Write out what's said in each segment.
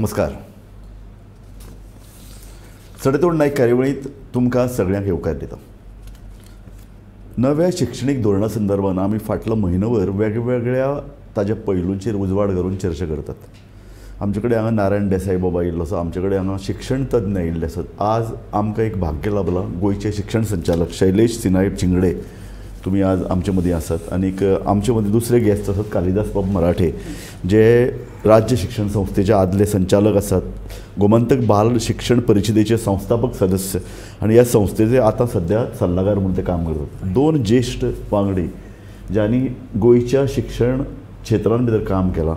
नमस्कार. सडेतोड नायक कार्यावळींत तुमकां सगळ्यांक येवकार दिता. नव्या शिक्षणीक धोरणा संदर्भात आमी फाटलो म्हयनोभर वेगवेगळ्या ताज्या पैलूंचेर उजवाड घालून चर्चा करतात. आमचे कडेन हांगा नारायण देसाई बाबा आयिल्लो आसा, आमचे कडेन हांगा शिक्षण तज्ञ आयिल्ले आसात. आज आमकां एक भाग्य लाभलां, गोंयचे शिक्षण संचालक शैलेश सिनायब झिंगडे तुमी आज आमचे मदीं आसात. आनीक आमचे मदीं दुसरे गेस्ट आसात कालिदास बाब मराठे, जे राज्य शिक्षण संस्थेचे आदले संचालक आसात, गोमंतक बाल शिक्षण परिशदेचे संस्थापक सदस्य आनी ह्या संस्थेचे आतां सद्या सल्लागार म्हणून ते काम करतात. दोन ज्येश्ठ वांगडी ज्यांनी गोंयच्या शिक्षण क्षेत्रान भितर काम केलां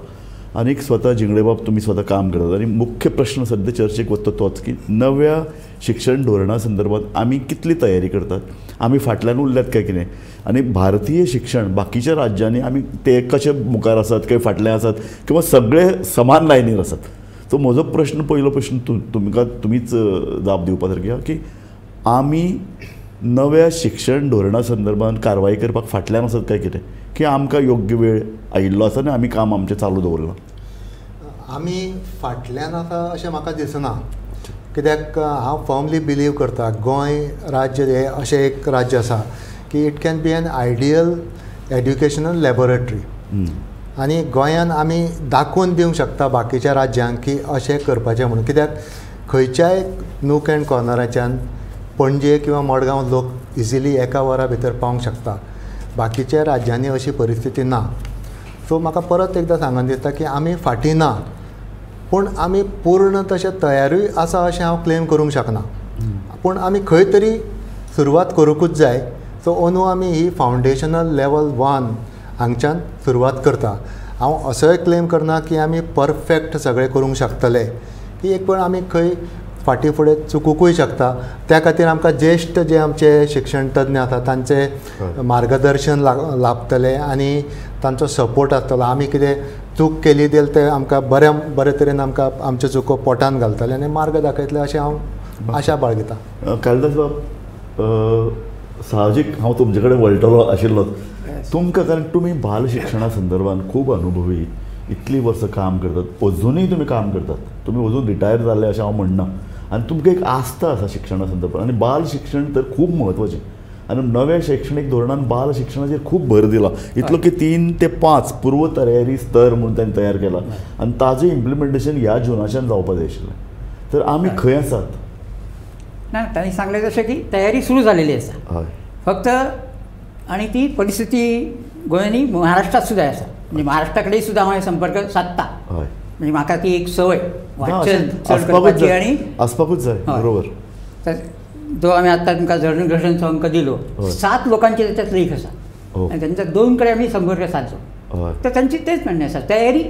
आनीक स्वता झिंगडे बाब तुमी स्वता काम करतात. आनी मुख्य प्रश्न सद्या चर्चेक वता तोच की नव्या शिक्षण धोरणा संदर्भात आमी कितली तयारी करतात, आमी फाटल्यान उरल्यात काय कितें, आनी भारतीय शिक्षण बाकीच्या राज्यांनी आमी ते कशे मुखार आसात काय फाटले आसात किंवा सगळे समान लायनीर आसात. सो म्हजो प्रश्न, पयलो प्रश्न तुमकां तुमीच जाप दिवपा सारकी आहा की आमी नव्या शिक्षण धोरणा संदर्भात कारवाई करपाक फाटल्यान आसात काय कितें, की आमकां योग्य वेळ आयिल्लो आसा आनी आमी काम आमचें चालू दवरलां. आमी फाटल्यान आसा अशें म्हाका दिसना, कित्याक हांव फर्मली बिलीव करता गोंय राज्य हें अशें एक राज्य आसा की it can be an ideal educational laboratory. आनी गोंयान आमी दाखोवन दिवंक शकता बाकीच्या राज्यांक की अशें करपाचें म्हणून, कित्याक खंयच्याय नूक एंड कॉर्नराच्यान पणजे किंवा मडगांव लोक इजिली एका वरा भितर पावंक शकता. बाकीच्या राज्यांनी अशी परिस्थिती ना. सो म्हाका परत एकदां सांगन दिसता की आमी फाटीं ना, पूण आमी पूर्ण तशें तयारूय आसा अशें हांव क्लेम करूंक शकना, पूण आमी खंय तरी सुरवात करूंकूच जाय. सो अंदू आमी ही फावंडेशनल लेवल 1 हांगच्यान सुरवात करता. हांव असोय क्लेम करना की आमी परफेक्ट सगळें करूंक शकतले, की एक पण आमी खंय फाटीं फुडें चुकुकूय शकता. त्या खातीर आमकां ज्येश्ठ जे आमचे शिक्षण तज्ञ आसा तांचें मार्गदर्शन लाभतलें आनी तांचो सपोर्ट आसतलो. आमी कितें चूक केली जाल्यार ते आमकां बरे तरेन आमकां आमच्यो चुको पोटान घालतले आनी मार्ग दाखयतले अशें हांव आशा बाळगितां. कालिदास बाब, साहजीक हांव तुमचे कडेन वळटलो आशिल्लोच तुमकां, कारण तुमी बाल शिक्षणा संदर्भात खूब अनुभवी, इतलीं वर्सां काम करतात, अजुनूय तुमी काम करतात, तुमी अजून रिटायर जाले अशें हांव म्हणना, आनी तुमकां एक आस्था आसा शिक्षणा संदर्भात आनी बाल शिक्षण तर खूब म्हत्वाचें. आनी नव्या शैक्षणीक धोरणान बाल शिक्षणाचेर खूब भर दिला, इतलो की 3 ते 5 पूर्व तयारी स्तर म्हणून तांणी तयार केला आनी ताजें इम्प्लिमेंटेशन ह्या जुनाच्यान जावपा जाय आशिल्लें. तर आमी खंय आसात? ना, तांणी सांगलें तशें की तयारी सुरू जालेली आसा फक्त, आनी ती परिस्थिती गोंयांनी महाराष्ट्रात सुद्दां आसा. म्हणजे महाराष्ट्रा कडेन सुद्दां हांव संपर्क सादता, म्हणजे म्हाका ती एक संवय वाचन चड करपाची आनी आसपाकूच जाय. बरोबर. तर जो आमी आत्तां तुमकां जडण घडण अंक दिलो, 7 लोकांचे त्याच्यात लेख आसा आनी तांच्या 2 कडेन आमी संपर्क सादलो, तर तांची तेच म्हणणें आसा तयारी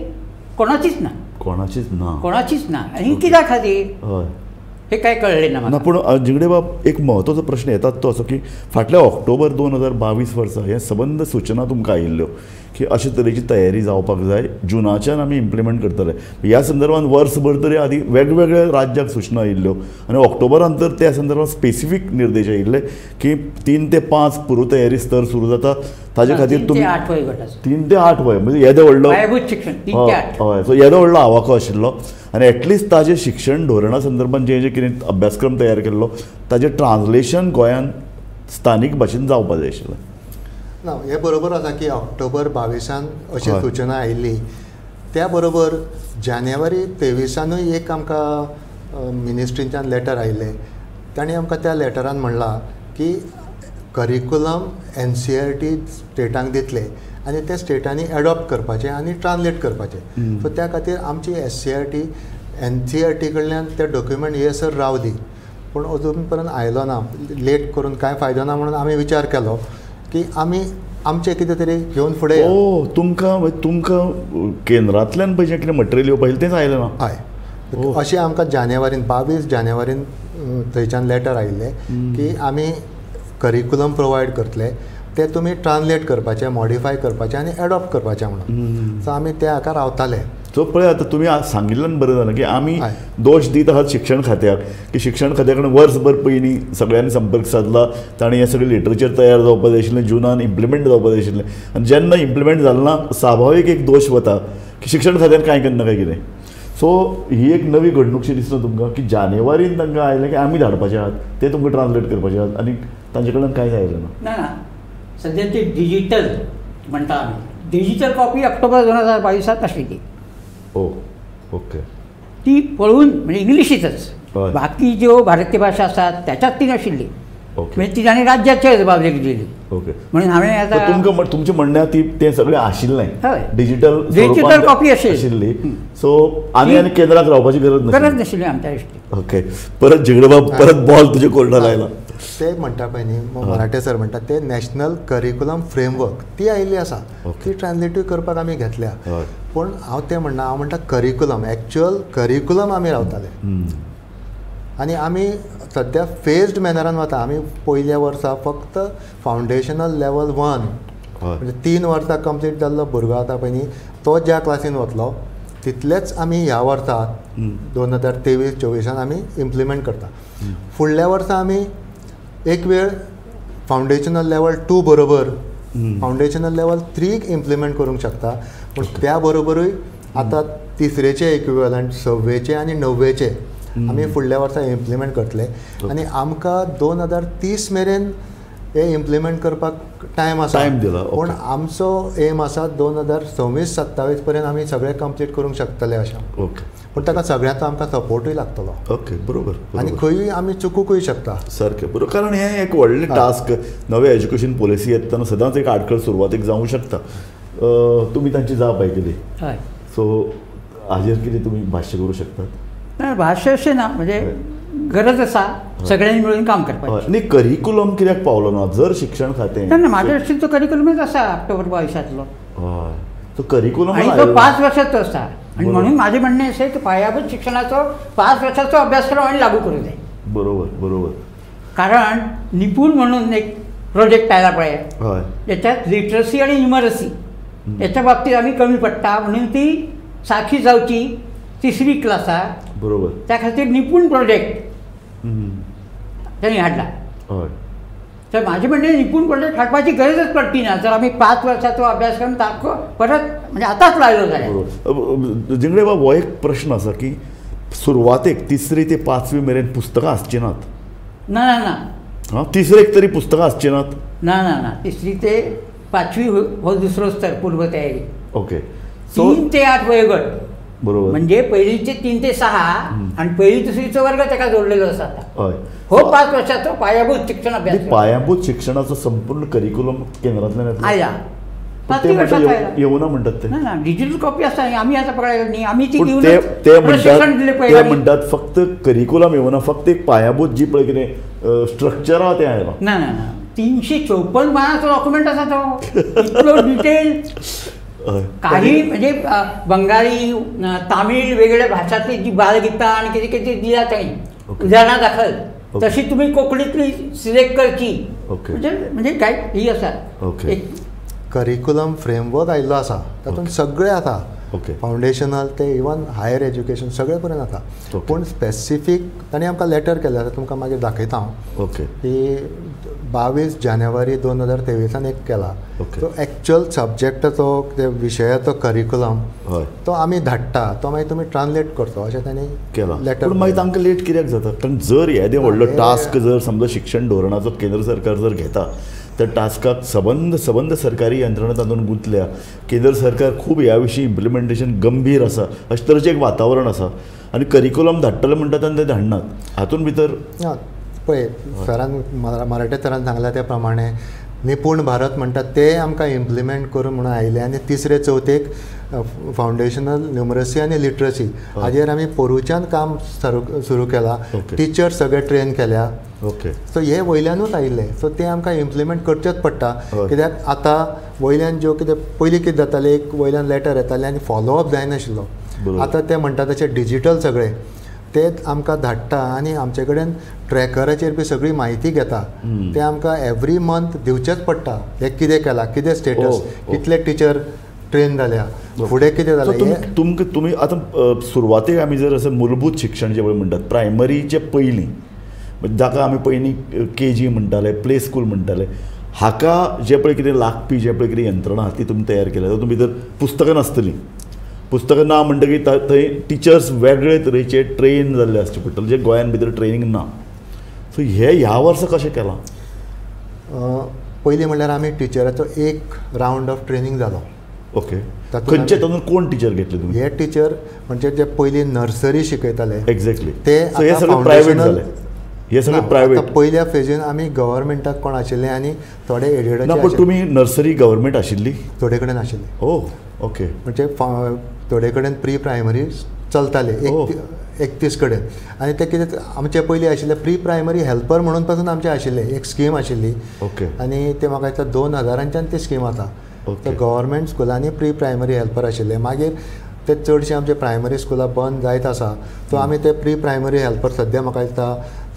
कोणाचीच ना, कोणाचीच ना, कोणाचीच ना. आनी कित्या खातीर हे काय कळ्ळें ना ना. पूण झिंगडे बाब, एक म्हत्वाचो प्रश्न येतात तो असो की फाटल्या ऑक्टोबर 2022 वर्सा हे सबंद सुचना तुमकां आयिल्ल्यो की अशे तरेची तयारी जावपाक जाय, जुनाच्यान आमी इम्प्लिमेंट करतले. ह्या संदर्भात वर्सभर तरी आदी वेगवेगळ्या राज्याक सुचना आयिल्ल्यो आनी ऑक्टोबरान तर त्या संदर्भात स्पेसिफीक निर्देश आयिल्ले की 3 ते 5 पूर्वतयारी स्तर सुरू जाता, ताजे खातीर तुमी 3 ते 8 वय म्हणजे येदो व्हडलो हय, सो येदो व्हडलो आवाको आशिल्लो आनी एटलिस्ट ताजे शिक्षण धोरणा संदर्भात जे जे कितें अभ्यासक्रम तयार केल्लो ताजें ट्रान्सलेशन गोंयांत स्थानीक भाशेन जावपा जाय आशिल्लें. ना, हें बरोबर आसा की ऑक्टोबर 22 अशी सुचना आयिल्ली, त्या बरोबर जानेवारी 23 एक आमकां मिनिस्ट्रीच्यान लेटर आयिल्लें. तांणी आमकां त्या लेटरान म्हणलां की करिकुलम NCERT स्टेटांक दितले आनी ते स्टेटांनी एडॉप्ट करपाचें आनी ट्रान्सलेट करपाचें. सो त्या खातीर आमची SCERT NCERT कडल्यान ते डॉक्युमेंट येसर रावली, पूण अजून पर्यंत आयलो ना. लेट करून कांय फायदो ना म्हणून आमी विचार केलो की आमी आमचें कितें तरी घेवन फुडें. ओ, तुमकां तुमकां केंद्रांतल्यान पळय जें कितें मटेरियल येवपा आशिल्लें तेंच आयलें ना? हय, अशें आमकां जानेवारीन 22 जानेवारीन थंयच्यान लेटर आयिल्लें की आमी करिकुलम प्रोवायड करतले, ते तुमी ट्रान्सलेट करपाचें, मॉडिफाय करपाचें आनी एडॉप्ट करपाचें म्हणून. सो आमी त्या हाका रावताले. सो पळय आतां तुमी आज सांगिल्ल्यान बरें जालें की आमी दोश दीत आहात शिक्षण खात्याक की शिक्षण खात्या कडेन वर्सभर पयलीं सगळ्यांनी संपर्क सादला, ताणें हें सगळें लिटरेचर तयार जावपा जाय आशिल्लें, जुनान इम्प्लिमेंट जावपा जाय आशिल्लें, आनी जेन्ना इम्प्लिमेंट जालें ना स्वाभावीक एक दोश वता की शिक्षण खात्यान कांय करना काय कितें. सो ही एक नवी घडणूकशी दिसना तुमकां की जानेवारीन तांकां आयलें की आमी धाडपाचे आहात, ते तुमकां ट्रान्सलेट करपाचे आहात आनी तांचे कडल्यान कांयच आयलें ना. ना, सद्या ती डिजिटल म्हणटा आमी, डिजिटल कॉपी ऑक्टोबर 2022 आशिल्ली. ओ ओके. ती पळोवन म्हणजे इंग्लिशीतच, बाकी ज्यो भारतीय भाशा आसात त्याच्यात ती नाशिल्ली. म्हणजे ती ताणें राज्याच्या जबाबदारी दिली. ओके. म्हणून हांवें आतां तुमकां तुमचें म्हणणें ती तें सगळें आशिल्लें, डिजिटल डिजिटल कॉपी आशिल्ली. सो आनी आनी केंद्राक रावपाची गरज गरज नाशिल्ली आमच्या दृश्टीन. ओके. परत झिंगडेबाब परत बॉल तुजे कोर्टार आयला. ते म्हणटा पळय न्ही मराठे सर म्हणटा ते नॅशनल करिक्युलम फ्रेमवर्क ती आयिल्ली आसा, ती ट्रान्सलेटूय करपाक आमी घेतल्या. पूण हांव तें म्हणना, हांव म्हणटा करिक्युलम, एक्च्युअल करिक्युलम आमी रावताले आनी आमी सद्या फेज्ड मॅनरान वता. आमी पयल्या वर्सा फक्त फावंडेशनल लेवल 1 म्हणजे 3 वर्सां कंप्लीट जाल्लो भुरगो आतां पळय न्ही तो ज्या क्लासीन वतलो तितलेच आमी ह्या वर्सा 2023-24 आमी इम्प्लिमेंट करता. फुडल्या वर्सा आमी एक वेळ फावंडेशनल लेवल 2 बरोबर फावंडेशनल लेवल 3 इम्प्लिमेंट करूंक शकता. पूण त्या बरोबरूय आतां तिसरेचे इक्विवलंट 6वेचे आनी 9वेचे आमी फुडल्या वर्सा इम्प्लिमेंट करतले आनी आमकां 2030 मेरेन हे इम्प्लिमेंट करपाक टायम आसा, टायम दिला. पूण आमचो एम आसा 2026-27 पर्यंत आमी सगळें कंप्लीट करूंक शकतले अशें. ओके. पूण ताका सगळ्यांचो आमकां सपोर्टूय लागतलो. ओके, बरोबर. आनी खंयूय आमी चुकूंकूय शकता. सारकें बरोबर. कारण हें एक व्हडलें टास्क, नवे एज्युकेशन पॉलिसी येता तेन्ना सदांच एक आडखळ सुरवातेक जावंक शकता. तुमी तांची जाप आयकली, सो हाजेर कितें तुमी भाश्य करूं शकतात? ना, भाश्य अशें ना, म्हणजे गरज आसा सगळ्यांनी मेळून काम करपाक. न्ही, करिक्युलम कित्याक पावलो ना जर शिक्षण खातें? ना, म्हाज्या दृश्टीन तो करिक्युलमच आसा ऑक्टोबर 22. हय, तो करिक्युलम आनी तो 5 वर्साचो आसा आनी म्हणून म्हाजें म्हणणें अशें की पायाभूत शिक्षणाचो 5 वर्साचो अभ्यासक्रम आनी लागू करूंक जाय. बरोबर बरोबर. कारण निपूण म्हणून एक प्रोजेक्ट आयला पळय, त्याच्यात लिटरसी आनी न्युमरसी याच्या बाबतीत आमी कमी पडटा, म्हणून ती सारकी जावची 3री क्लासाक. बरोबर. त्या खातीर निपूण प्रोजेक्ट त्यांनी हाडला. तर म्हाजें म्हणणें निपूण प्रोजेक्ट हाडपाची गरजच पडटी ना जर आमी 5 वर्साचो अभ्यासक्रम सारको परत म्हणजे आतांच लायलो जाल्यार. जिंगडे बाब, हो एक प्रश्न आसा की सुरवातेक 3री ते 5वी मेरेन पुस्तकां आसची नात. ना ना ना, हां, 3रेक तरी पुस्तकां आसची नात. ना ना ना, 3री ते 5वी हो दुसरो स्तर पूर्वतयारी. ओके. 3 ते 8 वयोगट. बरोबर. म्हणजे पहिलीचे 3 ते 6 आणि पहिली 2रीचो वर्ग ताका जोडलेलो आसा. हय. हो 5 वर्साचो पायाभूत शिक्षण अभ्यास. पायाभूत शिक्षणाचो संपूर्ण करिक्युलम केंद्रांतल्यान आयला. येवना म्हणटात ते. ना ना, डिजिटल कॉपी आसा आमी आतां पळयला न्ही, आमी ती घेवन ते म्हणटात फक्त करिक्युलम येवना, फक्त एक पायाभूत जी पळय कितें स्ट्रक्चर आहा तें आयलां. ना ना ना, 354 पानांचो डॉक्युमेंट आसा तो, इतलो डिटेल. काही म्हणजे बंगाली, तामीळ वेगवेगळ्या भाषातली जी बालगीतां आनी कितें कितें दिला तांणी उदाहरणां दाखल, तशी तुमी कोंकणीतली सिलेक्ट करची. म्हणजे म्हणजे काय ही आसा एक करिक्युलम फ्रेमवर्क आयिल्लो आसा, तातूंत सगळें आसा. फावंडेशनल ते इवन हायर एज्युकेशन सगळें पर्यंत आसा. पूण स्पेसिफीक तांणी आमकां लेटर केल्लें आसा, तुमकां मागीर दाखयता हांव. ओके. की 22 जानेवारी 2023 एक केला. तो एक्च्युअल सब्जेक्टाचो विशयाचो करिक्युलम तो आमी धाडटा, तो मागीर तुमी ट्रान्सलेट करचो अशें तांणी केला लेटर. पूण मागीर तांकां लेट कित्याक जाता? कारण जर येदें व्हडलो टास्क जर समजा शिक्षण धोरणाचो केंद्र सरकार जर घेता त्या टास्काक सबंद सबंद सरकारी यंत्रणा तातूंत गुंतल्या, केंद्र सरकार खूब ह्या विशीं इम्प्लिमेंटेशन गंभीर आसा, अशें तरेचें एक वातावरण आसा आनी करिक्युलम धाडटले म्हणटात आनी ते धाडनात. हातूंत भितर पळय सरान, मराठे सरान सांगला त्या प्रमाणे निपूण भारत म्हणटात ते आमकां इम्प्लिमेंट करून म्हणून आयले आनी 3रे 4थेक फावंडेशनल न्युमरसी आनी लिटरसी हाजेर आमी पोरूच्यान काम सुरू केला. टिचर सगळे ट्रेन केल्या. ओके. सो हे वयल्यानूच आयिल्ले, सो ते आमकां इम्प्लिमेंट करचेच पडटा. कित्याक आतां वयल्यान ज्यो कितें पयलीं कितें जातालें, एक वयल्यान लेटर येतालें आनी फॉलोअप जायनाशिल्लो. आतां ते म्हणटा तशें डिजिटल सगळें ते आमकां धाडटा आनी आमचे कडेन ट्रॅकराचेर बी सगळी म्हायती घेता. ते आमकां एवरी मंथ दिवचेच पडटा, हे कितें केलां, कितें स्टेटस, कितले टिचर ट्रेन जाल्या, फुडें कितें जालें. तुमकां तुमी आतां सुरवातेक आमी जर अशें मूलभूत शिक्षण जें पळय म्हणटात प्रायमरीचे पयलीं, जाका आमी पयलीं केजी म्हणटाले, प्ले स्कूल म्हणटाले, हाका जें पळय कितें लागपी जें पळय कितें यंत्रणा आहा ती तुमी तयार केल्या. तातूंत भितर पुस्तकां नासतलीं पुस्तकां ना म्हणटकीर थंय टिचर्स वेगळे तरेचे ट्रेन जाल्ले आसचे पडटले जे गोंयान भितर ट्रेनींग ना. सो हे ह्या वर्सा कशें केलां? पयलीं म्हणल्यार आमी टिचराचो एक रावंड ऑफ ट्रेनींग जालो. ओके, खंयचे तातूंत कोण टिचर घेतले तुमी? हे टिचर म्हणजे जे पयलीं नर्सरी शिकयताले एक्झॅक्टली ते हे सगळे प्रायवेट जाले. हे सगळे प्रायवेट. पयल्या फेजीन आमी गव्हर्मेंटाक कोण आशिल्ले आनी थोडे एडेड. ना, पण तुमी नर्सरी गव्हर्मेंट आशिल्ली? थोडे कडेन आशिल्ली. ओ ओके, म्हणजे थोडे कडेन प्री प्रायमरी चलताले 31 कडेन. आनी ते कितें आमचे पयलीं आशिल्ले प्री प्रायमरी हेल्पर म्हणून पासून आमचे आशिल्ले एक स्कीम आशिल्ली. ओके, आनी ते म्हाका दिसता 2000च्यान ती स्कीम आतां. तर गव्हर्मेंट स्कुलांनी प्री प्रायमरी हेल्पर आशिल्ले. मागीर ते चडशे आमचे प्रायमरी स्कुलां बंद जायत आसा. सो आमी ते प्री प्रायमरी हेल्पर सद्या म्हाका दिसता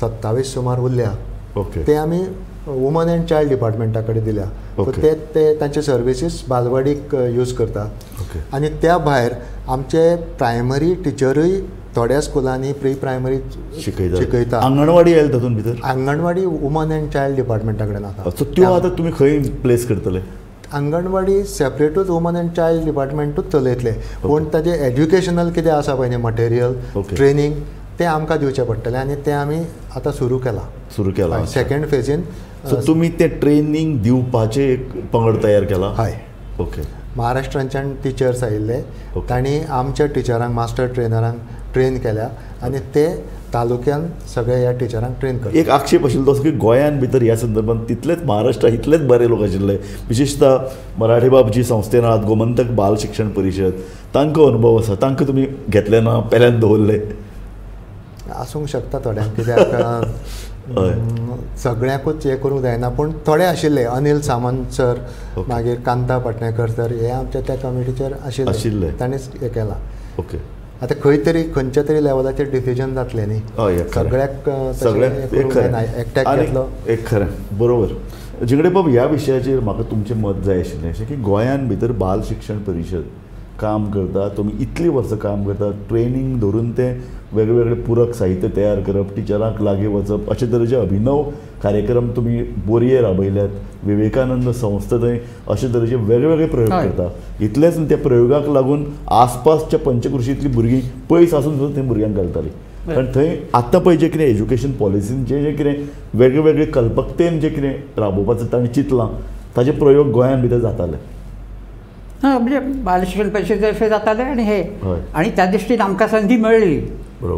27 सुमार उरल्या. ओके, ते आमी वुमन एंड चायल्ड डिपार्टमेंटा कडेन दिल्या. सो ते ते तांचे सर्विसीस बालवाडीक यूज करता. आनी त्या भायर आमचे प्रायमरी टिचरूय थोड्या स्कुलांनी प्री प्रायमरी शिकयता. आंगणवाडी आयले तातूंत भितर? आंगणवाडी वुमन एंड चायल्ड डिपार्टमेंटा कडेन आसा. सो त्यो आतां तुमी खंय प्लेस करतले? आंगणवाडी सेपरेटूच वुमन एंड चायल्ड डिपार्टमेंटूच चलयतले, पूण ताजें एज्युकेशनल कितें आसा पळय न्ही मटेरियल ट्रेनींग तें आमकां दिवचें पडटलें आनी तें आमी आतां सुरू केलां. सुरू केलां सेकेंड फेजीन. सो तुमी तें ट्रेनींग दिवपाचें एक पंगड तयार केला? हय. ओके, महाराष्ट्रांच्यान टिचर्स आयिल्ले, तांणी आमच्या टिचरांक मास्टर ट्रेनरांक ट्रेन केल्या आनी ते तालुक्यान सगळे ह्या टिचरांक ट्रेन करता. एक आक्षेप आशिल्लो तसो की गोंयान भितर ह्या संदर्भात तितलेच महाराष्ट्रा इतलेच बरे लोक आशिल्ले, विशेषतः मराठी बाबजी संस्थेन आहात, गोमंतक बाल शिक्षण परिशद, तांकां अनुभव आसा, तांकां तुमी घेतले ना पेल्यान दवरले? आसूंक शकता थोड्यांक, कित्याक सगळ्यांकूच हें करूंक जायना, पूण थोडे आशिल्ले. अनिल सामंत सर, मागीर कांता पाटणेकर सर, हे आमच्या त्या कमिटीचेर आशिल्ले, तांणीच हें केलां. ओके, आतां खंय तरी खंयच्या तरी लेवलाचेर डिसिजन जातलें न्ही, सगळ्याक सगळ्याक एकट्याक घेतलो. एक खरें, बरोबर. जिंगडे बाब, ह्या विशयाचेर म्हाका तुमचें मत जाय आशिल्लें अशें की गोंयान भितर बाल शिक्षण परिशद काम करता, तुमी इतलीं वर्सां काम करता, ट्रेनींग धरून तें वेगळे पूरक साहित्य तयार करप, टिचरांक लागीं वचप, अशे तरेचे अभिनव कार्यक्रम तुमी बोरये राबयल्यात, विवेकानंद संस्था थंय अशे तरेचे वेगवेगळे प्रयोग करता. इतलेंच न्ही, त्या प्रयोगाक लागून आसपासच्या पंचकृशींतलीं भुरगीं पयस आसून सुद्दां थंय भुरग्यांक घालतालीं. कारण थंय आतां पळय जें कितें एज्युकेशन पॉलिसीन जें जें कितें वेगळे कल्पकतेन जें कितें राबोवपाचें ताणें चिंतलां ताजे प्रयोग गोंयान भितर जाताले. हां, म्हणजे बाल शिक्षण परिशदेतर्फे जाताले आनी हे आनी त्या दृश्टीन आमकां संदी मेळ्ळी.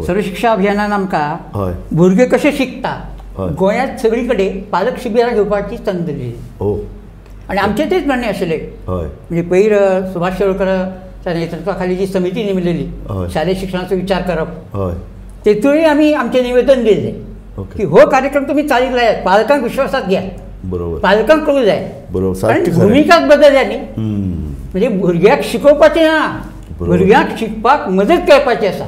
सर्व शिक्षा अभियानान आमकां भुरगे कशे शिकता गोंयांत सगळी कडेन पालक शिबिरां घेवपाची संद दिली. आनी आमचें तेच म्हणणें आशिल्लें. म्हणजे पयर सुभाष शिरोडकराच्या नेतृत्वा खाली जी समिती नेमलेली शालेय शिक्षणाचो विचार करप, तेतूय आमी आमचें निवेदन दिल्लें की हो कार्यक्रम तुमी चालीक लायात, पालकांक विश्वासात घेयात, बरोबर, पालकांक कळूं जाय, बरोबर, कारण भुमिकाच बदलल्या न्ही. म्हणजे भुरग्याक शिकोवपाचें ना, भुरग्यांक शिकपाक मदत करपाची आसा,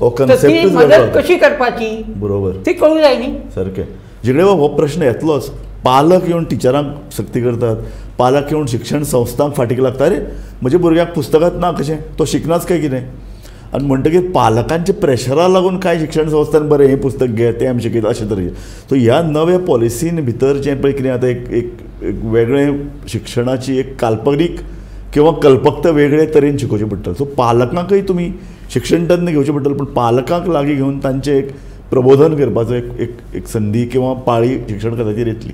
तर ती मदत कशी करपाची बरोबर ती कळूं जाय न्ही. सारकें. जिगडे बाब, हो प्रश्न येतलोच. पालक येवन टिचरांक सक्ती करतात, पालक येवन शिक्षण संस्थांक फाटीक लागता, अरे म्हज्या भुरग्याक पुस्तकांत ना कशें, तो शिकनाच काय कितें, आनी म्हणटकीर पालकांच्या प्रेशरा लागून कांय शिक्षण संस्थान बरें हें पुस्तक घे तें आमी शिकयता अशें तरेचें. सो ह्या नव्या पॉलिसीन भितर जें पळय कितें आतां एक एक वेगळें शिक्षणाची एक काल्पनीक किंवा कल्पकता वेगळे तरेन शिकोवचें पडटलें. सो पालकांकय तुमी शिक्षण तज्ञ घेवचें पडटलें, पूण पालकांक लागीं घेवन तांचें एक प्रबोधन करपाचो एक एक एक संदी किंवा पाळी शिक्षण खात्याचेर येतली.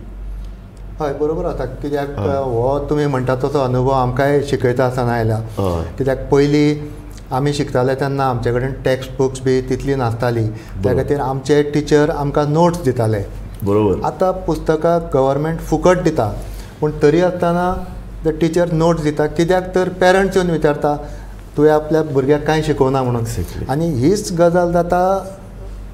हय, बरोबर आसा. कित्याक हो तुमी म्हणटा तसो अनुभव आमकांय शिकयता आसतना आयला. कित्याक पयलीं आमी शिकताले तेन्ना आमचे कडेन टॅक्स्ट बुक्स बी तितली नासताली, त्या खातीर आमचे टिचर आमकां नोट्स दिताले. बरोबर. आतां पुस्तकां गव्हर्मेंट फुकट दिता, पूण तरी आसतना ते टिचर नोट्स दिता, कित्याक तर पेरंट्स येवन विचारता तुवें आपल्या भुरग्याक कांय शिकोवना म्हणून. आनी हीच गजाल जाता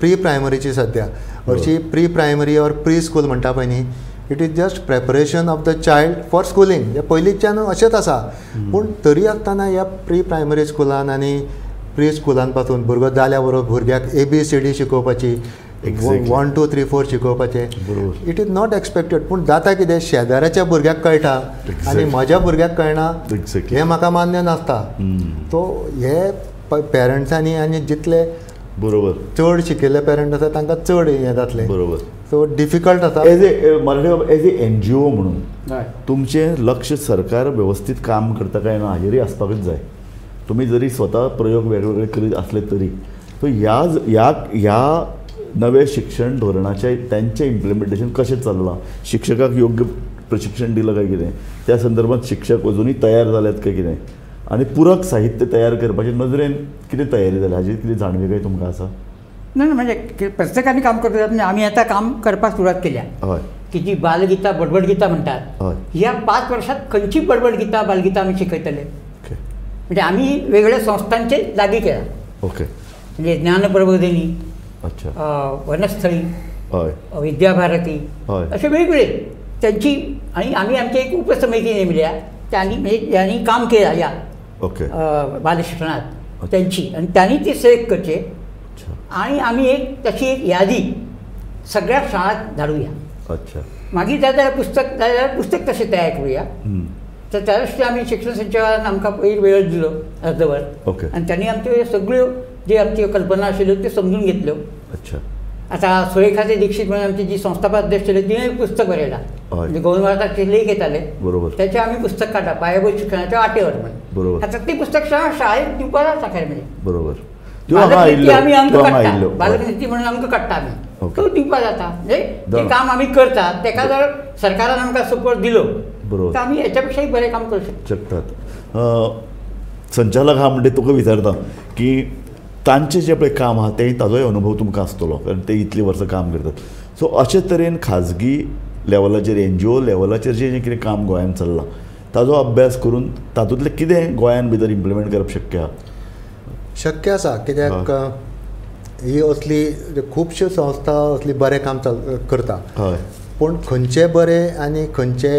प्री प्रायमरीची सद्या. हरशीं pre primary or pre school म्हणटा पळय न्ही, it is just preparation of the child for schooling. हे पयलींच्यान अशेंच आसा, पूण तरी आसतना ह्या प्री प्रायमरी स्कुलान आनी प्री स्कुलान पासून भुरगो जाल्या बरोबर भुरग्याक ABCD शिकोवपाची, 1 2 3 4 शिकोवपाचें, it is not expected. पूण जाता कितें, शेजाऱ्याच्या भुरग्याक कळटा आनी म्हज्या भुरग्याक कळना, हें म्हाका मान्य नासता. सो हे पेरंट्सांनी आनी जितले बरोबर चड शिकिल्ले पेरंट आसा तांकां चड हें जातलें. बरोबर. सो डिफिकल्ट आसा. एज ए मराठी बाब, एज ए NGO म्हणून तुमचें लक्ष सरकार वेवस्थीत काम करता काय ना हाजेरय आसपाकूच जाय. तुमी जरी स्वता प्रयोग वेगवेगळे करीत असले तरी सो ह्या ह्या ह्या नवे शिक्षण धोरणाचे त्यांचे इम्प्लिमेंटेशन कशें चल्लां, शिक्षकाक योग्य प्रशिक्षण दिलां काय कितें, त्या संदर्भात शिक्षक अजुनूय तयार जाल्यात काय कितें, आनी पूरक साहित्य तयार करपाचे नदरेन कितें तयारी जाल्या हाजी कितें जाणविकाय तुमकां आसा? ना म्हणजे प्रत्येकाने काम करतात. म्हणजे आमी आतां काम करपाक सुरवात केल्या. हय. की जी बालगीता बडबड गीता म्हणटात, ह्या 5 वर्षात खंयची बडबड गीता बालगीता आमी शिकयतले. म्हणजे आमी वेगवेगळ्या संस्थांचे लागीं केला. ओके. म्हणजे ज्ञानप्रबोधिनी, अच्छा, वनस्थळी, हय, विद्याभारती, असे वेगवेगळे त्यांची. आणि आम्ही आमची एक उपसमिती नेमल्या, त्यांनी म्हणजे ज्यांनी काम केलं या ओके बालशिक्षणात त्यांची, आणि त्यांनी ती सिलेक्ट करचे आणि आम्ही एक तशी एक यादी सगळ्या शाळात धाडूया. अच्छा. मागीर जाय जाल्यार पुस्तक जाय जाल्यार पुस्तक तशें तयार करूया. तर त्या दृश्टी आमी शिक्षण संचालकान आमकां पयर वेळ दिलो अर्दवर. ओके. आनी त्यांनी आमच्यो सगळ्यो जे आमच्यो कल्पना आशिल्ल्यो त्यो समजून घेतल्यो. अच्छा. आता सुरेखाचे दीक्षित म्हणून आमची जी संस्थापक अध्यक्ष आशिल्ली तिणें एक पुस्तक बरयलां, म्हणजे गोविंद लेख येताले, बरोबर, त्याचे आमी पुस्तक काडटा पायाभूत शिक्षणाच्या वाटेवर म्हणून. बरोबर. आतां तें पुस्तक शाळेत दिवपाक जाता खरें म्हणजे. बरोबर. बालकनीती आमी अंक काडटा, बालकनीती म्हणून अंक काडटा आमी, तो दिवपाक जाता. म्हणजे तें काम आमी करतात तेका जर सरकारान आमकां सपोर्ट दिलो बरोबर तर आमी हेच्या पेक्षाय बरें काम करूं शकतात. संचालक हा म्हणजे तुका विचारता की तांचें जें पळय काम आहा तें ताजोय अनुभव तुमकां आसतलो, कारण ते इतलीं वर्सां काम करतात. सो अशे तरेन खाजगी लेवलाचेर एनजीओ लेवलाचेर जें कितें काम गोंयांत चल्लां ताजो अभ्यास करून तातूंतलें कितें गोंयांत भितर इम्प्लिमेंट करप शक्य आहा? शक्य आसा, कित्याक ही असली खुबश्यो संस्था असली बरें काम करता. हय. पूण खंयचे बरें आनी खंयचे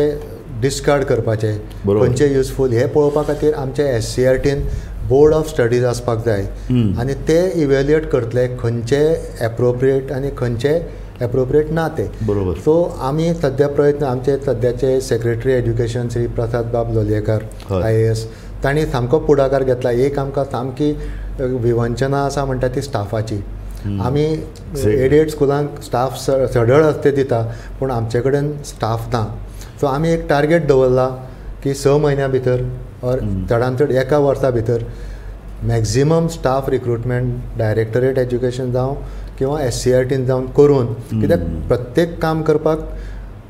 डिस्कार्ड करपाचे, खंयचे युजफूल हें पळोवपा खातीर आमच्या एससीईआरटीन बोर्ड ऑफ स्टडीज आसपाक जाय आनी ते इवेल्युएट करतले खंयचे एप्रोप्रिएट आनी खंयचे एप्रोप्रिएट ना ते. बरोबर. सो आमी सद्या प्रयत्न आमचे सद्याचे सेक्रेटरी एज्युकेशन श्री प्रसाद बाब लोलयेकर IAS तांणी सामको पुढाकार घेतला. एक आमकां सामकी विवंचना आसा म्हणटा ती स्टाफाची. आमी एडेड स्कुलांक स्टाफ सडळ असते दिता, पूण आमचे कडेन स्टाफ ना. सो आमी एक टार्गेट दवरला की 6 म्हयन्या भितर ऑर चडान चड 1 वर्सा भितर maximum staff recruitment directorate education जावं किंवा एससीईआरटीन जावन करून, कित्याक प्रत्येक काम करपाक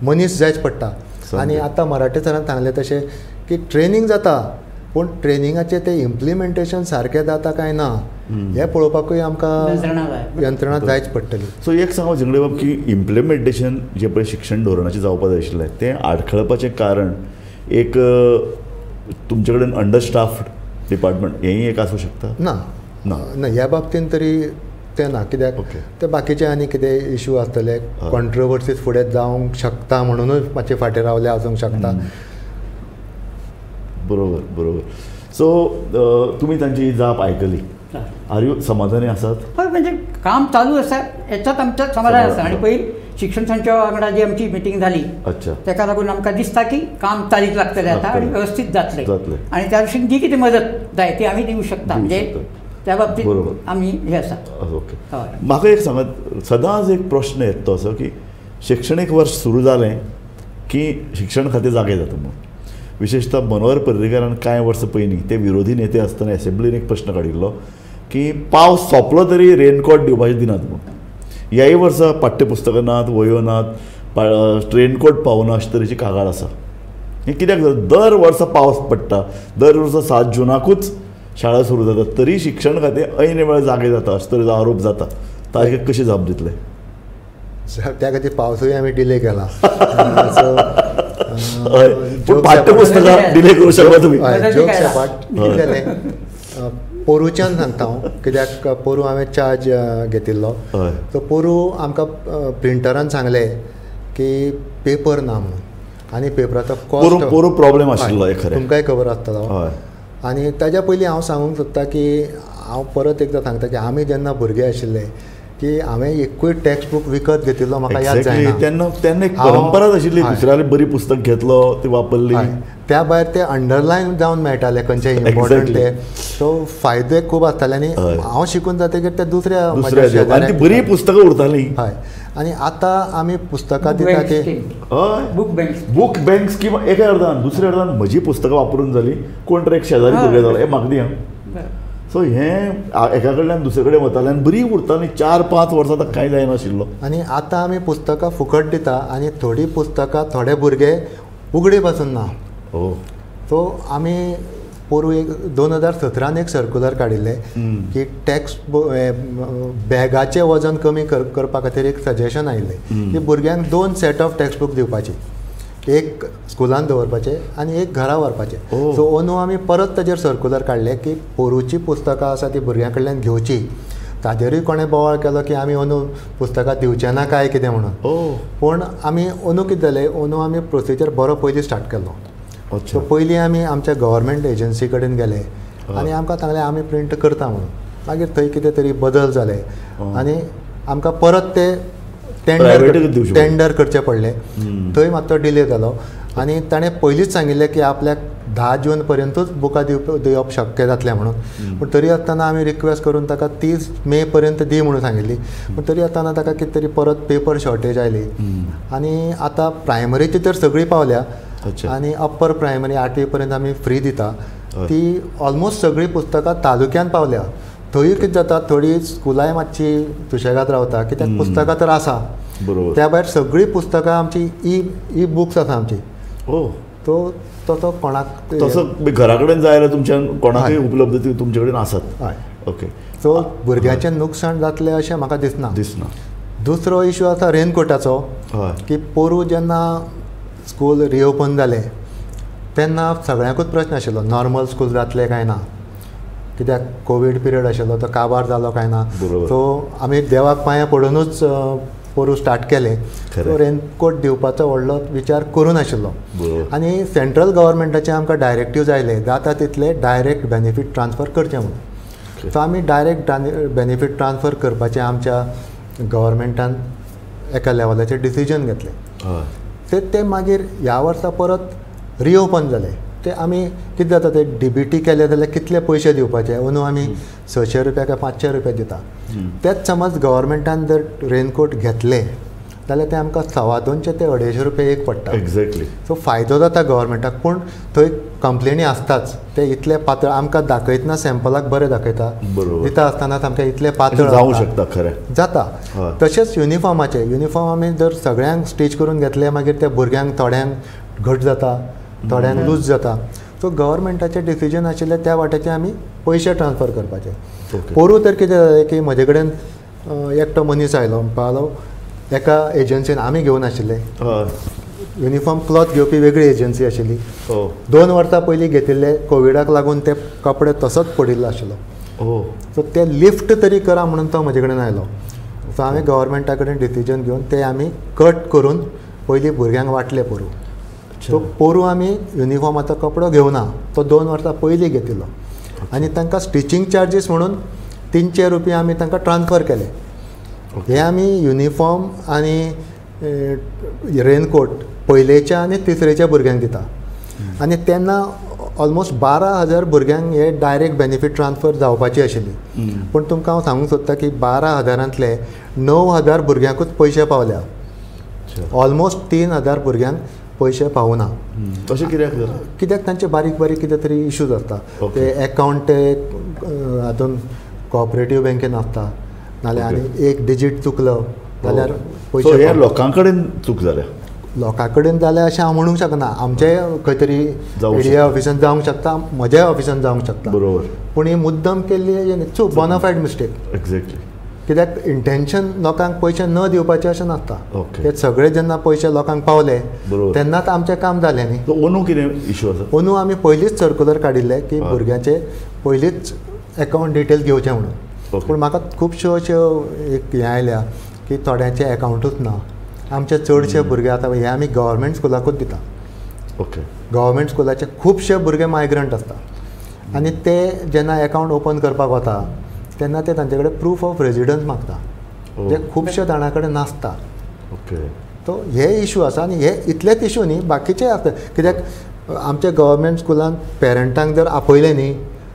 मनीस जायच पडटा. आनी आतां मराठे सरान सांगलें तशें की ट्रेनींग जाता, पूण ट्रेनिंगाचें तें इम्प्लिमेंटेशन सारकें जाता काय ना हें पळोवपाकूय आमकां यंत्रणा जायच पडटली. सो एक सांगू झिंगडे बाब की इम्प्लिमेंटेशन जें पळय शिक्षण धोरणाचें जावपाक जाय आशिल्लें तें आडखळपाचें कारण एक तुमचे कडेन अंडरस्टाफ्ड डिपार्टमेंट हेंय एक आसूं शकता? ना ना ना, ह्या बाबतीन तरी तें ना, कित्याक ते बाकीचे आनी कितें इशू आसतले, कॉन्ट्रोवर्सीज फुडें जावंक शकता म्हणुनूच मातशें फाटीं रावले आसूंक शकता. बरोबर बरोबर. सो तुमी तांची ही जाप आयकली, are you समाधानी आसात? हय, म्हणजे काम चालू आसा हेच्यात आमचें समाधान आसा. आनी पयर शिक्षण संचालका वांगडा जी आमची मिटींग जाली, अच्छा, ताका लागून आमकां दिसता की काम चालीक लागतलें आतां आनी वेवस्थीत जातलें आनी त्या दृश्टीन जी कितें मदत जाय ती आमी दिवंक शकता. म्हणजे त्या बाबतीत आमी हें आसा. ओके. म्हाका एक सांगात, सदांच एक प्रश्न येता तो असो की शिक्षणीक वर्स सुरू जालें की शिक्षण खातें जागें जाता म्हणून. विशेषतः मनोहर पर्रीकारान कांय वर्सां पयलीं ते विरोधी नेते आसतना एसेंब्लीन एक प्रश्न काडिल्लो की पावस सोंपलो तरी रेनकोट दिवपाचें दिनात म्हणून. ह्याय वर्सा पाठ्यपुस्तकां नात, वयो नात, रेनकोट पावना अशे तरेची कागाळ आसा. हें कित्याक जाता? दर वर्सा पावस पडटा, दर वर्सा 7 जुनाकूच शाळा सुरू जातात, तरी शिक्षण खातें ऐन वेळार जागें जाता अशे तरेचो आरोप जाता. ताचेर कशी जाप दितले? त्या खातीर पावसूय आमी डिले केला. पूण पाठ्यपुस्तकां डिले करूं शकना तुमी. जोक सपाट कितें जालें, पोरूच्यान सांगता हांव, कित्याक पोरूं हांवें चार्ज घेतिल्लो. सो पोरूं आमकां प्रिंटरान सांगलें की पेपर ना म्हणून, आनी पेपराचो कॉस्ट पोरूं प्रॉब्लेम आशिल्लो खरें, तुमकांय खबर आसतलो. आनी ताज्या पयलीं हांव सांगूंक सोदता की हांव परत एकदां सांगता की आमी जेन्ना भुरगे आशिल्ले की हांवें एकूय टेक्स्ट बूक विकत घेतिल्लो म्हाका याद जायना. तेन्ना तेन्ना एक परंपराच आशिल्ली, दुसऱ्याले बरी पुस्तक घेतलो ती वापरली. त्या भायर ते अंडरलायन जावन मेळटाले खंयचे इम्पॉर्टंट ते, सो फायदे खूब आसताले. आनी हांव शिकून जातकीर ते दुसऱ्या दुसऱ्या बरी पुस्तकां उरतालीं. हय. आनी आतां आमी पुस्तकां दिता ते book bank, book bank scheme एका अर्दान दुसऱ्या अर्दान म्हजी पुस्तकां वापरून जाली, कोण तर एक शेजारी भुरगें जालो, हे म्हाका दी. सो हें एका कडल्यान दुसरे कडेन वतालें आनी बरी उरताली 4-5 वर्सां ताका कांय जायनाशिल्लो. आनी आतां आमी पुस्तकां फुकट दिता आनी थोडीं पुस्तकां थोडे भुरगे उगडी पासून ना. सो आमी पोरूं एक 2017 एक सर्कुलर काडिल्लें की टॅक्स्ट बॅगाचें वजन कमी करपा खातीर एक सजेशन आयिल्लें की भुरग्यांक 2 सेट ऑफ टॅक्स्ट बूक दिवपाची, एक स्कुलान दवरपाचें आनी एक घरा व्हरपाचें. सो अंदू आमी परत ताजेर सर्कुलर काडलें की पोरूंची पुस्तकां आसा ती भुरग्यां कडल्यान घेवची. ताजेरूय कोणें बोवाळ केलो की आमी अंदू पुस्तकां दिवचे ना काय कितें म्हणून. पूण आमी अंदू कितें जालें, अंदू आमी प्रोसिजर बरो पयलीं स्टार्ट केलो. सो पयलीं आमी आमच्या गव्हर्मेंट एजन्सी कडेन गेले आनी आमकां सांगलें आमी प्रिंट करता म्हणून. मागीर थंय कितें तरी बदल जाले आनी आमकां परत ते टेंडर करचें पडलें. थंय मातसो डिले जालो आनी ताणें पयलींच सांगिल्लें की आपल्याक 10 जून पर्यंतूच बुकां दिवप शक्य जातलें म्हणून. पूण तरी आसतना आमी रिक्वेस्ट करून ताका 30 मे पर्यंत दी म्हणून सांगिल्ली. पूण तरी आसतना ताका कितें तरी परत पेपर शॉर्टेज आयली आनी आतां प्रायमरीची तर सगळी पावल्या आनी अप्पर प्रायमरी 8वी पर्यंत आमी फ्री दिता. ती ऑलमोस्ट सगळीं पुस्तकां तालुक्यान पावल्या. थंय कितें जाता, थोडी स्कुलांय मातशी सुशेगाद रावता कित्याक पुस्तकां तर आसा. त्या भायर सगळीं पुस्तकां आमची ई बुक्स आसा आमची. तो तसो कोणाक तसो घरा कडेन जाय जाल्यार तुमच्यान कोणाकय उपलब्ध तुमचे कडेन आसात. ओके. सो भुरग्यांचें नुकसाण जातलें अशें म्हाका दिसना. दुसरो इशू आसा रेनकोटाचो, की पोरूं जेन्ना स्कूल रिओपन जालें तेन्ना सगळ्यांकूच प्रश्न आशिल्लो नॉर्मल स्कूल जातलें काय ना, कित्याक कोवीड पिरियड आशिल्लो तो काबार जालो काय ना. सो आमी देवाक पांयां पडुनूच पोरूं स्टार्ट केलें. सो रेनकोट दिवपाचो व्हडलो विचार करूं नाशिल्लो. आनी सेंट्रल गव्हर्मेंटाचे आमकां डायरेक्टिव्ज आयले जाता तितले डायरेक्ट बेनिफीट ट्रान्सफर करचें म्हणून. सो आमी डायरेक्ट बेनिफीट ट्रान्सफर करपाचें आमच्या गव्हर्मेंटान एका लेवलाचेर डिसिजन घेतलें. ते मागीर ह्या वर्सा परत रिओपन जालें. ते आमी कितें जाता, ते डीबीटी केले जाल्यार कितले पयशे दिवपाचे, अंदू आमी 600 रुपया काय 500 रुपया दिता. तेच समज गव्हर्मेंटान जर रेनकोट घेतले जाल्यार ते आमकां 225 ते 250 रुपया एक पडटा. एक्झॅक्टली. सो फायदो जाता गव्हर्मेंटाक, पूण थंय कंप्लेनी आसताच. ते इतले पातळ आमकां दाखयतना सॅम्पलाक बरें दाखयता, दिता आसतना आमकां इतले पातळ जावं शकता. खरें जाता. तशेंच युनिफॉर्माचें, युनिफॉर्म आमी जर सगळ्यांक स्टीच करून घेतले मागीर त्या भुरग्यांक थोड्यांक घट जाता, थोड्यांक लूज जाता. सो गव्हर्मेंटाचें डिसिजन आशिल्लें त्या वाट्याचे आमी पयशे ट्रान्सफर करपाचे. पोरूं तर कितें जालें की म्हजे कडेन एकटो मनीस आयलो, म्हणपाक लागलो एका एजन्सीन आमी घेवन आशिल्ले युनिफॉर्म क्लॉथ घेवपी वेगळी एजन्सी आशिल्ली. 2 वर्सां पयलीं घेतिल्ले, कोविडाक लागून ते कपडे तसोच पडिल्लो आशिल्लो. सो ते लिफ्ट तरी करा म्हणून तो म्हजे कडेन आयलो. सो हांवें गव्हर्मेंटा कडेन डिसिजन घेवन ते आमी कट करून पयलीं भुरग्यांक वांटले पोरूं. सो पोरूं आमी युनिफॉर्माचो कपडो घेवना, तो 2 वर्सां पयलीं घेतिल्लो. आनी तांकां स्टिचींग चार्जीस म्हणून 300 रुपया आमी तांकां ट्रान्सफर केले. हे आमी युनिफॉर्म आनी रेनकोट पयलेच्या आनी तिसरेच्या भुरग्यांक दिता. आनी तेन्ना ऑलमोस्ट 12,000 भुरग्यांक हे डायरेक्ट बेनिफीट ट्रान्सफर जावपाची आशिल्ली. पूण तुमकां हांव सांगूंक सोदता की 12,000 9,000 भुरग्यांकूच पयशे पावल्या. ऑलमोस्ट 3,000 भुरग्यांक पयशे पावना. तशें कित्याक? कित्याक तांचे बारीक बारीक कितें तरी इशूज आसता. ते एकावंट ते हातून कॉपरेटीव बँकेन आसता, नाल्यार आनी एक डिजीट चुकलो जाल्यार पयशे लोकां कडेन चूक जाल्या. लोकां कडेन जाल्या अशें हांव म्हणूंक शकना. आमचे खंय तरी एडिया ऑफिसान जावंक शकता, म्हज्याय ऑफिसान जावंक शकता. बरोबर. पूण ही मुद्दम केल्ली चूक, बोनाफायड मिस्टेक. एक्झॅक्टली. कित्याक इंटेन्शन लोकांक पयशे न दिवपाचें अशें नासता. ते सगळे जेन्ना पयशे लोकांक पावले तेन्नाच आमचें काम जालें न्ही. अंदू कितें इशू आसा? अंदू आमी पयलींच सर्कुलर काडिल्लें की भुरग्यांचे पयलींच एकावंट डिटेल्स घेवचें म्हणून. पूण म्हाका खुबश्यो अश्यो एक हें आयल्या की थोड्यांचे एकावंटूच ना. आमचे चडशे भुरगे आतां हे आमी गव्हर्मेंट स्कुलाकूच दिता. ओके. गव्हर्मेंट स्कुलाचे खुबशे भुरगे मायग्रंट आसता आनी ते जेन्ना एकावंट ओपन करपाक वता तेन्ना ते तांचे कडेन प्रूफ ऑफ रेजिडन्स मागता, जे खुबशे जाणां कडेन नासता. ओके. सो हे इशू आसा आनी हे इतलेच इशू न्ही, बाकीचे आसता. कित्याक आमच्या गव्हर्मेंट स्कुलान पेरंटांक जर आपयलें न्ही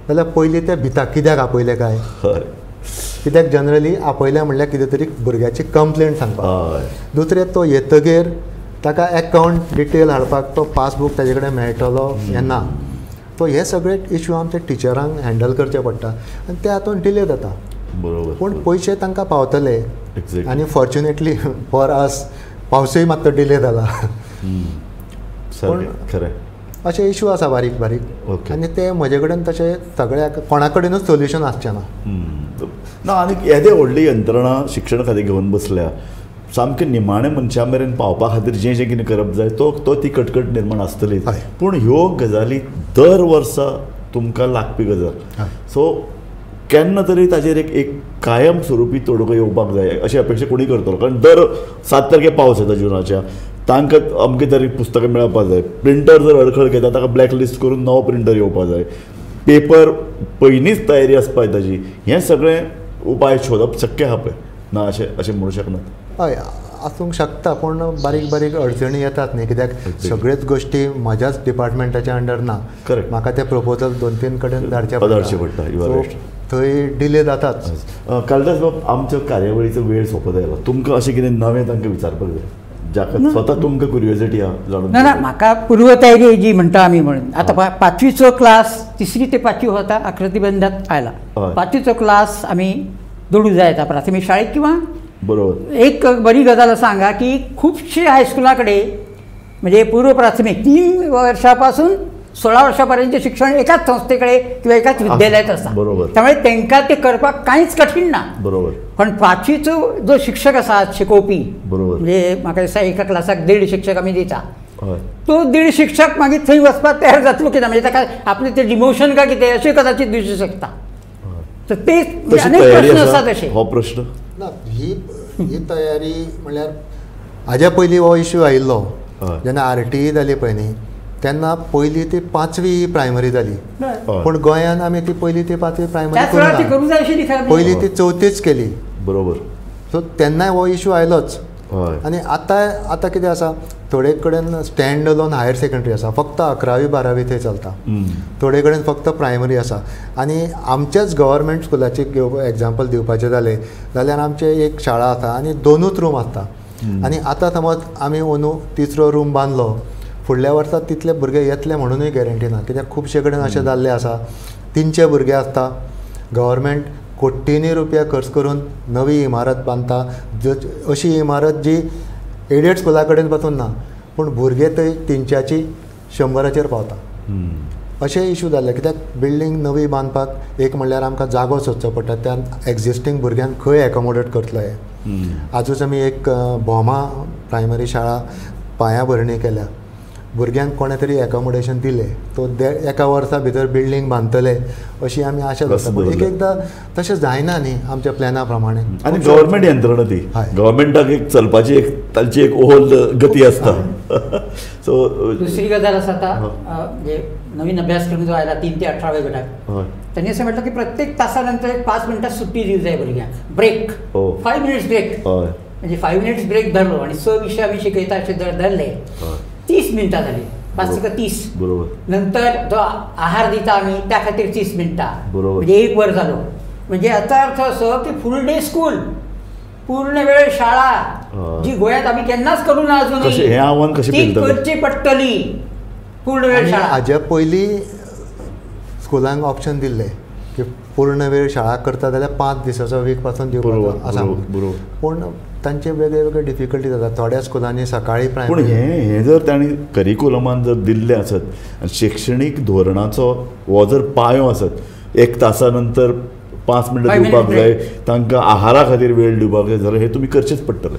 जाल्यार पयलीं ते भिता कित्याक आपयलें काय, कित्याक जनरली आपयलें म्हणल्यार कितें तरी भुरग्याची कंप्लेन सांगपाक. दुसरें तो येतगीर ताका एकावंट डिटेल हाडपाक तो पासबूक ताजे कडेन मेळटलो हें ना. सो हे सगळे इशू आमच्या टिचरांक हँडल करचे पडटा आनी ते हातून डिले जाता. बरोबर. पूण पयशे तांकां पावतले आनी फॉर्च्युनेटली फॉर अस पावसूय मात्सो डिले जाला. पूण खरें अशे इशू आसा बारीक बारीक आनी ते म्हजे कडेन तशें सगळ्या कोणा कडेनूच सोल्युशन आसचें ना. ना आनी येदे व्हडली यंत्रणा शिक्षण खातें घेवन बसल्या सामकें निमाणे मनशा मेरेन पावपा खातीर जें जें कितें करप जाय तो तो ती कटकट निर्माण आसतली. पूण ह्यो गजाली दर वर्सा तुमकां लागपी गजाल. सो केन्ना तरी ताजेर एक एक कायम स्वरुपी तोडगो येवपाक जाय अशी अपेक्षा कोणी करतलो, कारण दर 7 तारखे पावस येता जुनाच्या, तांकां अमके तारीख पुस्तकां मेळपाक जाय, प्रिंटर जर अडखळ घेता ताका ब्लॅक लिस्ट करून नवो प्रिंटर येवपाक जाय, पेपर पयलींच तयारी आसपाक ताजी, हें सगळें उपाय शोदप शक्य आहा पळय ना अशें अशें म्हणूं शकना. हय आसूंक शकता, पूण बारीक बारीक अडचणी येतात न्ही, कित्याक सगळ्योच गोश्टी म्हज्याच डिपार्टमेंटाच्या अंडर ना. करेक्ट. म्हाका ते प्रपोजल 2-3 कडेन धाडचे पडटा, थंय डिले जाताच. कालिदास बाब, आमच्या कार्यावळीचो वेळ सोंपत आयलो, तुमकां अशें कितें नवें तांकां विचारपाक जाय जाका स्वता तुमकां क्युरियोसिटी आहा जाणून? ना ना, म्हाका पूर्वतयारी जी म्हणटा आमी म्हणून आतां 5वीचो क्लास 3री ते 5वी होता आकृतीबंधात आयला, 5वीचो क्लास आमी जोडूं जाय आतां प्राथमीक शाळेत किंवा. बरोबर. एक बरी गजाल आसा हांगा की खुबशे हायस्कुला कडेन म्हणजे पूर्व प्राथमीक 3 वर्षापासून 16 वर्षापर्यंत शिक्षण एकाच संस्थे कडेन किंवा एकाच विद्यालयात आसा. बरोबर. त्यामुळे तांकां ते करपाक कांयच कठीण ना. बरोबर. पण 5वीचो जो शिक्षक आसा शिकोवपी, बरोबर, म्हणजे म्हाका दिसता एका क्लासाक 1.5 शिक्षक आमी दिता, तो 1.5 शिक्षक मागीर थंय वचपाक तयार जातलो कितें, म्हणजे ताका आपलें तें डिमोशन काय कितें अशें कदाचित दिसूं शकता. तर ते अनेक प्रश्न आसा तशे. हो प्रश्न ना, ही ही तयारी म्हणल्यार हाज्या पयलीं हो इश्यू आयिल्लो जेन्ना आरटीई जाली पळय न्ही, तेन्ना 1ली ते 5वी प्रायमरी जाली, पूण गोंयांत आमी ती 1ली ते 5वी प्रायमरी करूंक ना, 1ली ते 4थीच केली. बरोबर. सो तेन्नाय हो इश्यू आयलोच. आनी आतां आतां कितें आसा, थोडे कडेन स्टँड अलोन हायर सेकंडरी आसा, फक्त 11वी 12वी थंय चलता, थोडे कडेन फक्त प्रायमरी आसा. आनी आमच्याच गव्हर्मेंट स्कुलाची एग्जाम्पल दिवपाचें जालें जाल्यार आमचे एक शाळा आसा आनी 2च रूम आसता, आनी आतां समज आमी अंदू 3रो रूम बांदलो, फुडल्या वर्सा तितले भुरगे येतले म्हणूनय गॅरंटी ना, कित्याक खुबशे कडेन अशें जाल्लें आसा 300 भुरगे आसता, गव्हर्मेंट कोटींनी रुपया खर्च करून नवी इमारत बांदता, अशी इमारत जी एडेड स्कुला कडेन पासून ना, पूण भुरगे थंय 300ची 100चेर पावता. अशें इशू जाल्ले, कित्याक बिल्डींग नवी बांदपाक एक म्हणल्यार आमकां जागो सोदचो पडटा, त्या एग्जिस्टींग भुरग्यांक खंय एकोमोडेट करतले. आजूच आमी एक भोमा प्रायमरी शाळा पांया भरणी केल्या, भुरग्यांक कोणें तरी एकोमोडेशन दिलें, तो एका वर्सा भितर बिल्डींग बांदतले अशी आमी आशा दवरता, पूण एक एकदां तशें जायना न्ही आमच्या प्लॅना प्रमाणे. आनी गव्हर्मेंट यंत्रणा ती गव्हर्मेंटाक एक चलपाची एक तांची एक ओहल गती आसता. सो दुसरी गजाल आसा आतां म्हणजे नवीन अभ्यासक्रम जो आयला 3 ते 18 गटाक, त्यांनी असं म्हटलं की प्रत्येक तासानंतर एक 5 मिनटां सुट्टी दिवं जाय भुरग्यांक, ब्रेक, 5 मिनिट्स ब्रेक. म्हणजे 5 मिनिट्स ब्रेक धरलो आनी 6 विशय आमी शिकयता अशें जर धरले 30 मिनटां जाली, 5 × 30. बरोबर. नंतर जो आहार दिता आमी त्या खातीर 30 मिनटां, बरोबर, म्हणजे 1 वर जालो. म्हणजे याचा अर्थ असो की फुल डे स्कूल, पूर्ण वेळ शाळा जी गोंयांत आमी केन्नाच करूं ना अजून, हें आव्हान कशें ती करची पडटली, पूर्ण वेळ शाळा. हाज्या पयलीं स्कुलांक ऑप्शन दिल्लें की पूर्ण वेळ शाळा करता जाल्यार 5 दिसाचो वीक पासून दिवपाचो आसा, बरोबर, पूण तांचे वेगळे वेगळे डिफिकल्टी जाता. थोड्या स्कुलांनी सकाळी पूण हें जर तांणी करिकुलमान जर दिल्लें आसत आनी शिक्षणीक धोरणाचो हो जर पायो आसत, 1 तासा नंतर 5 मिनटां दिवपाक जाय तांकां, आहारा खातीर वेळ दिवपाक जाय, जाल्यार हें तुमी करचेंच पडटलें.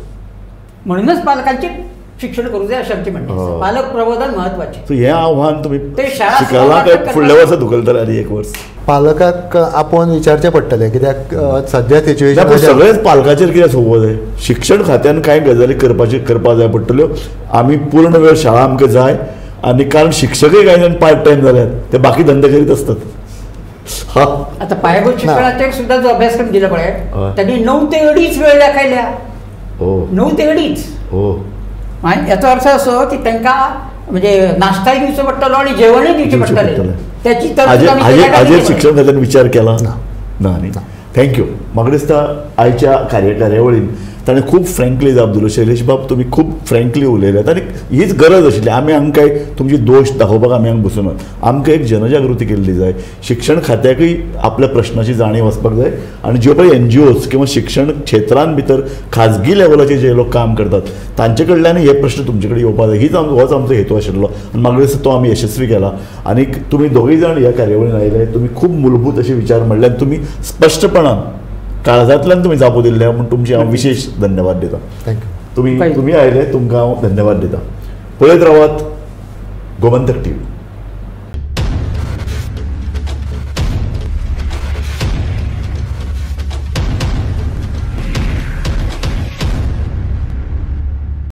म्हणूनच पालकांचें शिक्षण करूं जाय अशें आमचें म्हणणें, पालक प्रबोधन म्हत्वाचें. सो हें आव्हान तुमी शिकलां काय फुडल्या वर्सा धुकलतले आनी 1 वर्स? पालकाक आपोवन विचारचें पडटलें, कित्याक सद्या सिच्युएशन सगळेच पालकाचेर कितें सोंपो जाय. शिक्षण खात्यान कांय गजाली करपाक जाय पडटल्यो. आमी पूर्ण वेळ शाळा आमकां जाय, आनी कारण शिक्षकय कांय जाण पार्ट टायम जाल्यात, ते बाकी धंदे करीत आसतात. आतां पायाभूत शिक्षणाचेर सुद्दां जो अभ्यासक्रम दिला पळय त्यांनी 9 ते 2.5 वेळ दाखयल्या, 9 ते 2.5. याचो अर्थ असो की तांकां म्हणजे नाश्ताय दिवचो पडटलो आनी जेवणूय दिवचें पडटलें, त्याची हाजेर शिक्षण खात्यान विचार केला ना? न्ही. Thank you. म्हाका दिसता आयच्या कार्यावळीन ताणें खूब फ्रँकली जाप दिलो. शैलेश बाब तुमी खूब फ्रँकली उलयल्यात आनी हीच गरज आशिल्ली. आमी हांगा काय तुमची दोश दाखोवपाक आमी हांगा बसूनात, आमकां एक जनजागृती केल्ली जाय. शिक्षण खात्याकूय आपल्या प्रश्नाची जाणीव आसपाक जाय आनी ज्यो पळय एनजीओज किंवा शिक्षण क्षेत्रान भितर खाजगी लेवलाचेर जे लोक काम करतात तांचे कडल्यान हे प्रश्न तुमचे कडेन येवपाक जाय. हीच होच आमचो हेतू आशिल्लो आनी म्हाका दिसता तो आमी यशस्वी केला. आनी तुमी दोगूय जाण ह्या कार्यावळीन आयले, तुमी खूब मूलभूत अशे विचार म्हणले आनी तुमी स्पश्टपणान काळजांतल्यान तुमी जापो दिल्ले म्हूण तुमचे हांव विशेश धन्यवाद दिता. Thank you. तुमी आयले, तुमकां हांव धन्यवाद दिता. पळयत रावात गोमंतक टीव्ही.